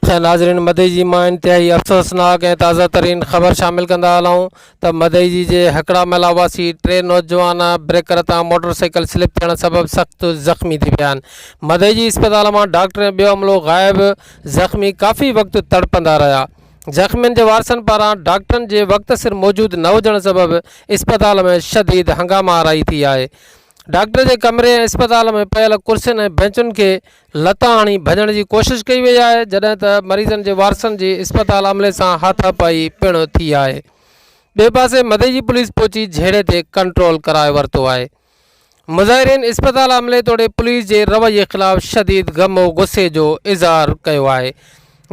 ناظرين مدئجي مان انتهائي افسوسناڪ ۽ تازه ترين خبر شامل ڪندا هلون ته مدئجي جي هڪڙا محلا واسي ٽي نوجوان بريڪر تان موٽر سائيڪل سلپ ٿيڻ سبب سخت زخمي ٿي پيا آهن مدئجي اسپتال مان ڊاڪٽر ۽ ٻيو عملو غائب زخمي ڪافي وقت تڙپندا رهيا زخمين جي وارثن پاران ڊاڪٽرن جي وقت سر موجود نه هجڻ سبب اسپتال ۾ شديد هنگاما آرائي ٿي آهي ڊاڪٽر جي ڪمري ۽ اسپتال ۾ پيل ڪرسين ۽ بينچن کي لتان هڻي ڀڃڻ جي ڪوشش ڪئي وئي آهي جڏهن ته مريضن جي وارثن جي اسپتال عملي سان هاٿاپائي پڻ ٿي آهي ٻئي پاسي مدئجي پوليس پهچي جهيڙي تي ڪنٽرول ڪرائي ورتو آهي مظاهرين اسپتال عملي توڙي پوليس جي رويي خلاف شديد غم و غصي جو اظهار ڪيو آهي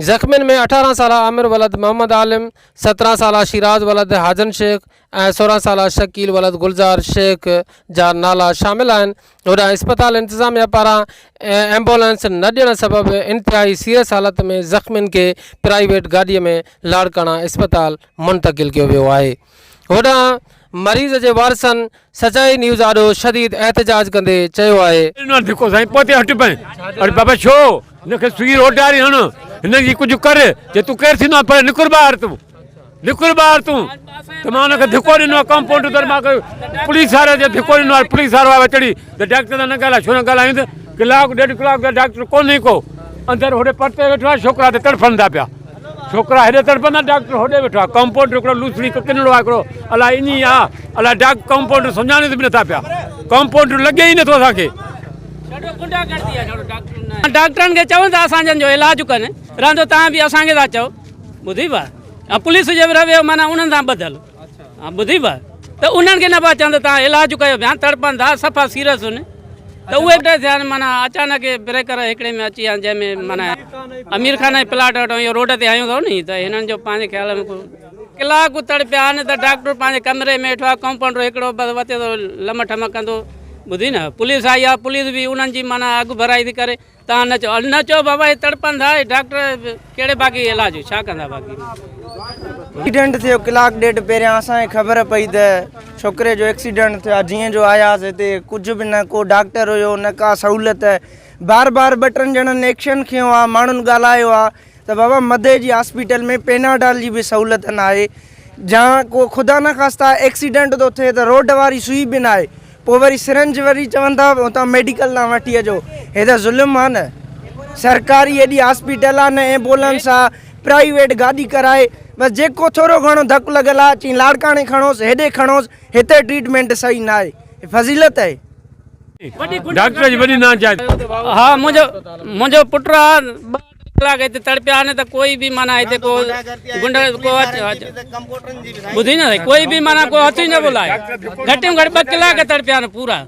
زخمين ۾ 18 سالا عامر ولد محمد عالم 17 سالا شيراز ولد حاجن شيخ ۽ 16 سالا شڪيل ولد گلزار شيخ جا نالا شامل آهن. هوڏانهن اسپتال انتظاميا پاران ايمبولينس نه ڏيڻ سبب انتهائي سيريس حالت ۾ زخمين کي پرائيويٽ گاڏي ۾ لاڙڪاڻا اسپتال منتقل ڪيو ويو آهي. هوڏانهن مريض جي وارثن سچائي نيوز آڏو شديد احتجاج ڪندي چيو آهي. ڏنو ڌڪو سائين پوئتي هٽ پئين اڙي بابا ڇو هن کي سوئي روڊاري هڻ هن جي ڪجهه ڪر چي تون ڪير ٿيندو آهين پري نڪر ٻاهر تون. نڪر ٻاهر تون ته مان ان کي ڌڪو ڏنو آهي ڪمپائونڊر در مان پوليس واري کي ڌڪو ڏنو آهي پوليس وارو آيو چڙي ته ڊاڪٽر سان نه ڳالهاء ڇو نه ڳالهايون ته ڪلاڪ ڏيڍ ڪلاڪ ته ڊاڪٽر ڪونهي ڪو اندر هوڏي پرتي ويٺو آهي ڇوڪرا ته تڙڦن ٿا پيا ڇوڪرا هيڏي تڙپن ٿا ڊاڪٽر هوڏي ويٺو آهي ڪمپائونڊر هڪڙو لوسڙي ڪنڙو آهي هڪڙو الاء ائين آهي الاء ڊاڪٽر ڪمپائونڊر سمجهاڻي به نٿا پيا ڪمپائونڊر لڳي ئي نٿو اسانکي ڊاڪٽرن کي چون ته اسان جو علاج ڪن رهندو تان به اسان کي ٿا چئو ٻڌي وا ۽ پوليس جو به رويو معنيٰ انهن سان ٻڌل ها ٻڌي وا ته انهن کي نه پيا چون ته تان علاج ڪيو پيا تڙپن ٿا صفا سيرس هن ته اهي به ٿيا معنيٰ اچانڪ بريڪر هڪڙي ۾ اچي ويا جنهن ۾ معنيٰ امير خان جي پلاٽ وٽ اهو روڊ تي هنيو اٿو ني ته هنن جو پنهنجي خيال ۾ ڪو ڪلاڪ تڙپيا آهن ته ڊاڪٽر پنهنجي ڪمري ۾ ويٺو آهي ڪمپائونڊر هڪڙو بس وتي ٿو لم ٺم ڪندو ٻڌي نه پوليس آئي آهي پوليس به انهن جي معنيٰ اڳ ڀرائي ٿي ڪري تان نه چئو نه چئو بابا هي تڙپن ٿا هي ڊاڪٽر ڪهڙي باقي علاج ڇا ڪندا باقي. ايڪسيڊنٽ ٿيو ڪلاڪ ڏيڍ پهريان اسان کي خبر پئي ته ڇوڪري جو ايڪسيڊنٽ ٿيو آهي جيئن جو آياسي هتي ڪجهه به نه ڪو ڊاڪٽر هيو نه ڪا سهولت بار بار ٻه ٽن ڄڻن ايڪشن کنيو آهي ماڻهن ڳالهايو آهي ته بابا مدئي جي هاسپيٽل ۾ پيناڊال جي به سهولت ناهي جا ڪو خدا نخواسته ايڪسيڊنٽ ٿو ٿئي ته روڊ واري سوئي به ناهي پوء وري سرنج وري چون ٿا اتان ميڊيڪل تان وٺي اچو هي ته ظلم آ نه سرڪاري ايڏي هاسپيٽل آ نه ايمبولنس آ پرائيويٽ گاڏي ڪرائي بس جيڪو ٿورو گهڻو ڌڪ لڳل آ چين لاڙڪاڻي کڻوس هيڏي کڻوس هتي ٽريٽمينٽ صحيح ناهي فضيلت آهي. ڊاڪٽر جي وڏي ناانصافي. ها منهنجو منهنجو پٽ آ ٻه ٽي ڪلاڪ هتي تڙپيا آهن ته ڪوئي به معنيٰ هتي ڪو گنڊ ڪو ٻڌي نه ڪوئي به معنيٰ ڪو هٿ ئي نه بولائي گهٽ ۾ گهٽ ٻه ڪلاڪ تڙپيا آهن پورا.